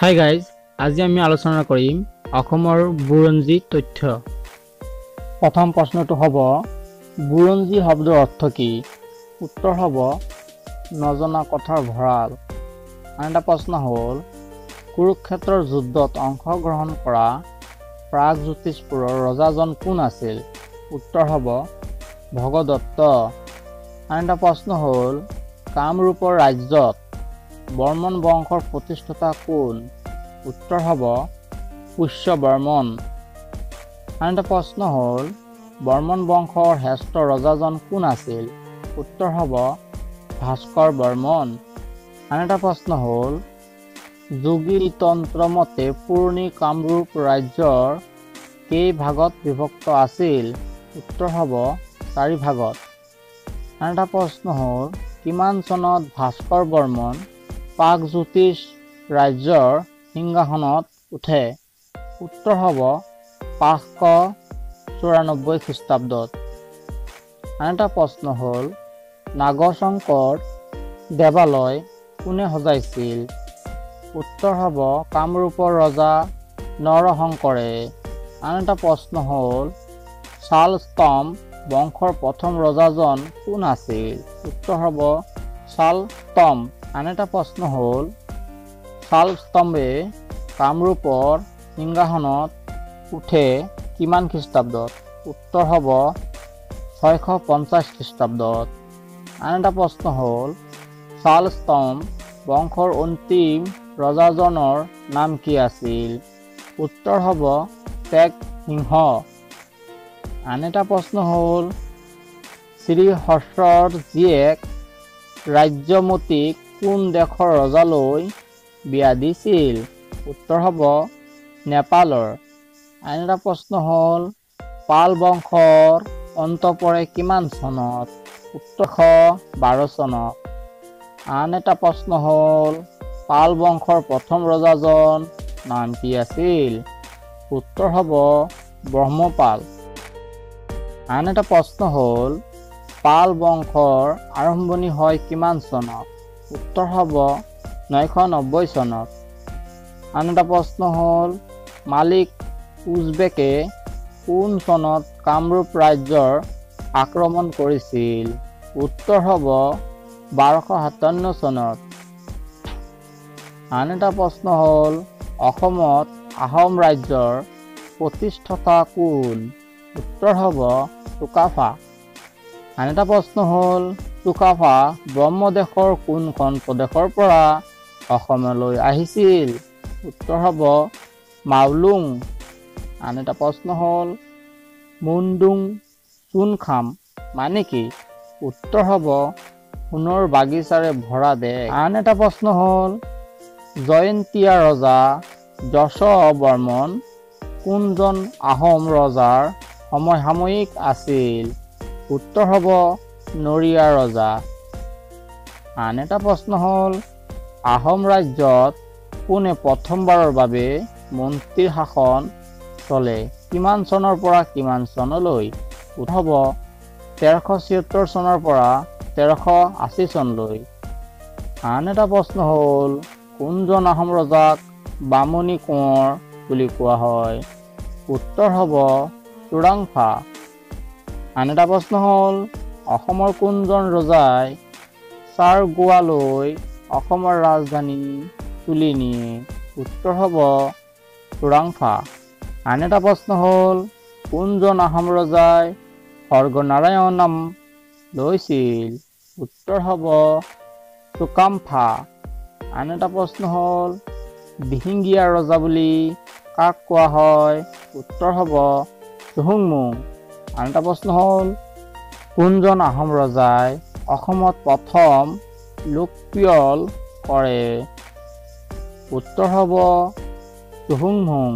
Hi guys, আজি আমি আলোচনা কৰিম অসমৰ বুৰঞ্জী তথ্য। প্ৰথম প্ৰশ্নটো হ'ব, বুৰঞ্জী শব্দৰ অৰ্থ কি? উত্তৰ হ'ব, নজনা কথাৰ ভঁৰাল। আন এটা প্ৰশ্ন হ'ল, কুৰুক্ষেত্ৰৰ যুদ্ধত অংশগ্ৰহণ কৰা প্ৰাগজ্যোতিষপুৰৰ ৰজাজন কোন আছিল? উত্তৰ হ'ব, ভগদত্ত। আন এটা প্ৰশ্ন হ'ল, কামৰূপৰ ৰাজ্যত বৰ্মন বংশৰ প্ৰতিষ্ঠাতা কোন? উত্তৰ হ'ব, পুষ্য বৰ্মন। আন এটা প্ৰশ্ন হ'ল, বৰ্মন বংশৰ শ্ৰেষ্ঠ ৰজাজন কোন আছিল? উত্তৰ হ'ব, ভাস্কৰ বৰ্মন। আন এটা প্ৰশ্ন হ'ল, যোগীতন্ত্ৰ মতে পুৰণি কামৰূপ ৰাজ্যৰ কেই ভাগত বিভক্ত আছিল? উত্তৰ হ'ব, চাৰি ভাগত। আন এটা প্ৰশ্ন হ'ল, কিমান চনত ভাস্কৰ বৰ্মন প্ৰাগজ্যোতিষ ৰাজ্যৰ সিংহাসনত উঠে? উত্তৰ হ'ব, 594 খ্ৰীষ্টাব্দত। আন এটা প্ৰশ্ন হ'ল, নাগশংকৰ দেৱালয় কোনে সজাইছিল? উত্তৰ হ'ব, কামৰূপৰ ৰজা নৰশংকৰে। আন এটা প্ৰশ্ন হ'ল, শালস্তম্ভ বংশৰ প্ৰথম ৰজাজন কোন আছিল? উত্তৰ হ'ব, শালস্তম্ভ। আন এটা প্ৰশ্ন হ'ল, শালস্তম্ভে কামৰূপৰ সিংহাসনত উঠে কিমান খ্ৰীষ্টাব্দত? উত্তৰ হ'ব, 650 খ্ৰীষ্টাব্দত। আন এটা প্ৰশ্ন হ'ল, শালস্তম্ভ বংশৰ অন্তিম ৰজাজনৰ নাম কি আছিল? উত্তৰ হ'ব, ত্যাগ সিংহ। আন এটা প্ৰশ্ন হ'ল, শ্ৰীহৰ্ষৰ জীয়েক ৰাজ্যমতীক কোন দেশৰ ৰজালৈ বিয়া দিছিল? উত্তৰ হ'ব, নেপালৰ। আন এটা প্ৰশ্ন হ'ল, পাল বংশৰ অন্ত পৰে কিমান চনত? উত্তৰ 12 চনত। আন এটা প্ৰশ্ন হ'ল, পাল বংশৰ প্ৰথম ৰজাজন নাম কি আছিল? উত্তৰ হ'ব, ব্ৰহ্মপাল। আন এটা প্ৰশ্ন হ'ল, পাল বংশৰ আৰম্ভণি হয় কিমান চনত? উত্তৰ হ'ব, 990 চনত। আন এটা প্ৰশ্ন হ'ল, মালিক উজবেকে কোন চনত কামৰূপ ৰাজ্যৰ আক্ৰমণ কৰিছিল? উত্তৰ হ'ব, 1257 চনত। আন এটা প্ৰশ্ন হ'ল, অসমত আহোম ৰাজ্যৰ প্ৰতিষ্ঠাতা কোন? উত্তৰ হ'ব, চুকাফা। আন এটা প্ৰশ্ন হ'ল, চুকাফা ব্ৰহ্মদেশৰ কোনখন প্ৰদেশৰ পৰা অসমলৈ আহিছিল? উত্তৰ হ'ব, মাওলুং। আন এটা প্ৰশ্ন হ'ল, মুণ্ডুং চুনখাম মানে কি? উত্তৰ হ'ব, সোণৰ বাগিচাৰে ভৰা দেশ। আন এটা প্ৰশ্ন হ'ল, জয়ন্তীয়া ৰজা যশ বৰ্মন কোনজন আহোম ৰজাৰ সমসাময়িক আছিল? উত্তৰ হ'ব, নৰিয়া ৰজা। আন এটা প্ৰশ্ন হ'ল, আহোম ৰাজ্যত কোনে প্ৰথমবাৰৰ বাবে মন্ত্ৰীৰ শাসন চলে, কিমান চনৰ পৰা কিমান চনলৈ? উত্তৰ হ'ব, 1376 চনৰ পৰা 1380 চনলৈ। আন এটা প্ৰশ্ন হ'ল, কোনজন আহোম ৰজাক বামুণী কোঁৱৰ বুলি কোৱা হয়? উত্তৰ হ'ব, চুৰাংফা। আন এটা প্ৰশ্ন হ'ল, অসমৰ কোনজন ৰজাই চাৰগোৱালৈ অসমৰ ৰাজধানী তুলি নিয়ে? উত্তৰ হ'ব, চুৰাংফা। আন এটা প্ৰশ্ন হ'ল, কোনজন আহোম ৰজাই স্বৰ্গনাৰায়ণ নাম লৈছিল? উত্তৰ হ'ব, চুকাম্ফা। আন এটা প্ৰশ্ন হ'ল, দিহিঙ্গীয়া ৰজা বুলি কাক কোৱা হয়? উত্তৰ হ'ব, চুহুংমুং। আন এটা প্ৰশ্ন হ'ল, কোনজন আহোম ৰজাই অসমত প্ৰথম লোকপিয়ল কৰে? উত্তৰ হ'ব, চুহুংমুং।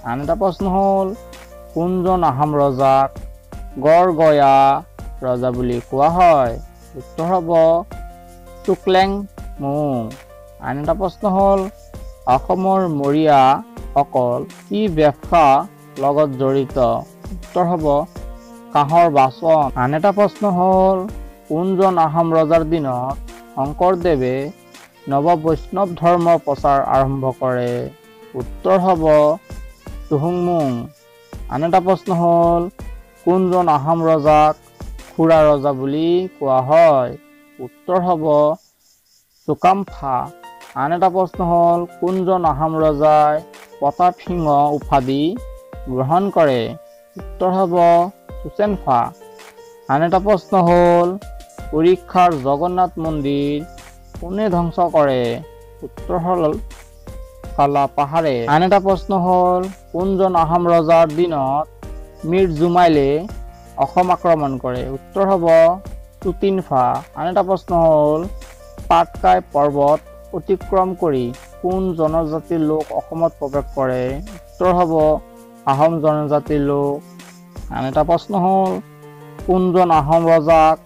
আন এটা প্ৰশ্ন হ'ল, কোনজন আহোম ৰজাক গড়গঞা ৰজা বুলি কোৱা হয়? উত্তৰ হ'ব, চুক্লেংমুং। আন এটা প্ৰশ্ন হ'ল, অসমৰ মৰিয়াসকল কি ব্যৱসা লগত জড়িত? উত্তৰ হ'ব, কাঁহৰ বাচন। আন এটা প্ৰশ্ন হ'ল, কোনজন আহোম ৰজাৰ দিনত শংকৰদেৱে নৱ বৈষ্ণৱ ধৰ্ম প্ৰচাৰ আৰম্ভ কৰে? উত্তৰ হ'ব চুহুংমুং। আন এটা প্ৰশ্ন হ'ল, কোনজন আহোম ৰজাক খোৰা ৰজা বুলি কোৱা হয়? উত্তৰ হ'ব চুকাম্ফা। আন এটা প্ৰশ্ন হ'ল, কোনজন আহোম ৰজাই প্ৰতাপ সিংহ উপাধি গ্ৰহণ কৰে? উত্তৰ হ'ব চুচেনফা। আন এটা প্ৰশ্ন হ'ল, উৰিষ্যাৰ জগন্নাথ মন্দিৰ কোনে ধ্বংস কৰে? উত্তৰ হ'ল কালা পাহাৰে। আন এটা প্ৰশ্ন হ'ল, কোনজন আহোম ৰজাৰ দিনত মীৰ জুমাইলে অসম আক্ৰমণ কৰে? উত্তৰ হ'ব চুতিনফা। আন এটা প্ৰশ্ন হ'ল, পাটকাই পৰ্বত অতিক্ৰম কৰি কোন জনজাতিৰ লোক অসমত প্ৰৱেশ কৰে? উত্তৰ হ'ব আহোম জনজাতিৰ লোক। আন এটা প্ৰশ্ন হ'ল, কোনজন আহোম ৰজাক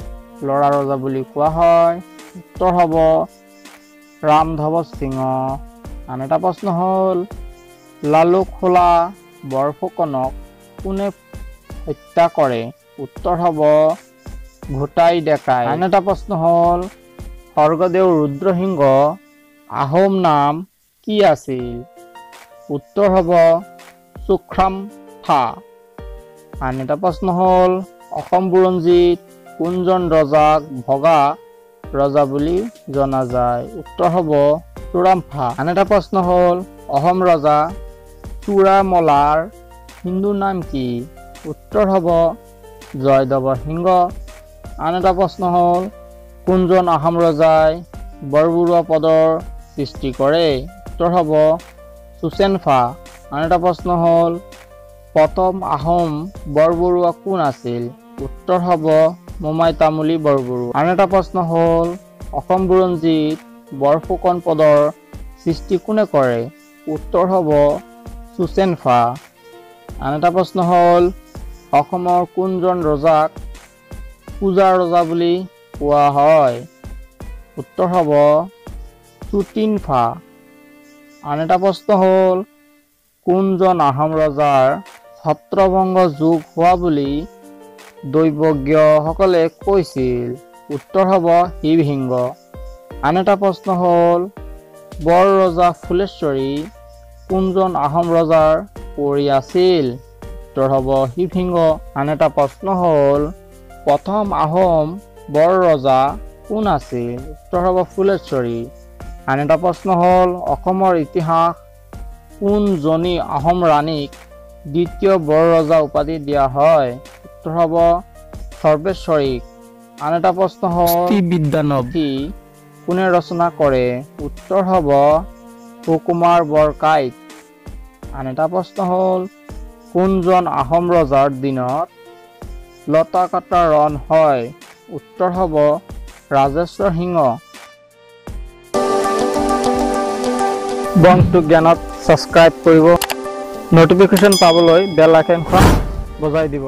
ল'ৰা ৰজা বুলি কোৱা হয়? উত্তৰ হ'ব ৰামধৱ সিংহ। আন এটা প্ৰশ্ন হ'ল, লালুকসোলা বৰফুকনক কোনে হত্যা কৰে? উত্তৰ হ'ব ভোটাই ডেকাই। আন এটা প্ৰশ্ন হ'ল, স্বৰ্গদেউ ৰুদ্ৰসিংহ আহোম নাম কি আছিল? উত্তৰ হ'ব চুখ্ৰামফা। আন এটা প্ৰশ্ন হ'ল, অসম বুৰঞ্জীত কোনজন ৰজাক ভগা ৰজা বুলি জনা যায়? উত্তৰ হ'ব চুৰামফা। আন এটা প্ৰশ্ন হ'ল, অসম ৰজা চূড়ামলাৰ হিন্দু নাম কি? উত্তৰ হ'ব জয়দেৱ সিংহ। আন এটা প্ৰশ্ন হ'ল, কোনজন আহোম ৰজাই বৰবৰুৱা পদৰ সৃষ্টি কৰে? উত্তৰ হ'ব চুচেনফা। আন এটা প্ৰশ্ন হ'ল, প্ৰথম আহোম বৰবৰুৱা কোন আছিল? উত্তৰ হ'ব মোমাই তামুলী বৰবৰুৱা। আন এটা প্ৰশ্ন হ'ল, অসম বুৰঞ্জীত বৰফুকন পদৰ সৃষ্টি কোনে কৰে? উত্তৰ হ'ব চুচেনফা। আন এটা প্ৰশ্ন হ'ল, অসমৰ কোনজন ৰজাক পূজা ৰজা বুলি কোৱা হয়? উত্তৰ হ'ব চুতিনফা। আন এটা প্ৰশ্ন হ'ল, কোনজন আহোম ৰজাৰ ছত্ৰভংগ যুগ হোৱা বুলি দৈৱজ্ঞসকলে কৈছিল? উত্তৰ হ'ব শিৱসিংহ। আন এটা প্ৰশ্ন হ'ল, বৰ ৰজা ফুলেশ্বৰী কোনজন আহোম ৰজাৰ কুঁৱৰী আছিল? উত্তৰ হ'ব শিৱসিংহ। আন এটা প্ৰশ্ন হ'ল, প্ৰথম আহোম বৰ ৰজা কোন আছিল? উত্তৰ হ'ব ফুলেশ্বৰী। আন এটা প্ৰশ্ন হ'ল, অসমৰ ইতিহাস কোনজনী আহোম ৰাণীক দ্বিতীয় বৰ ৰজা উপাধি দিয়া হয়? উত্তৰ হ'ব সৰ্বেশ্বৰীক। আন এটা প্ৰশ্ন হ'ল, বিদ্যানৱ কোনে ৰচনা কৰে? উত্তৰ হ'ব সুকুমাৰ বৰকাইত। আন এটা প্ৰশ্ন হ'ল, কোনজন আহোম ৰজাৰ দিনত লতাকটা ৰণ হয়? উত্তৰ হ'ব ৰাজেশ্বৰ সিংহ। বংটো জ্ঞানত ছাবস্ক্ৰাইব কৰিব, নটিফিকেশ্যন পাবলৈ বেল আইকনখন বজাই দিব।